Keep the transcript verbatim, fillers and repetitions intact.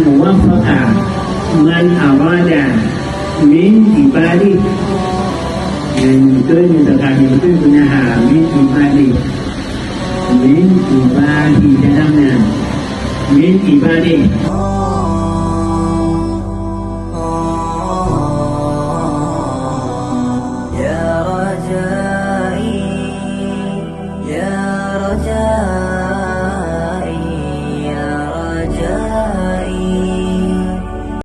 Wafaqa man arada min ibadih. Nyang beutôi, nyang teuka nyang beutôi guna ha, min ibadih. Min ibadih dalam nyan. Min ibadih.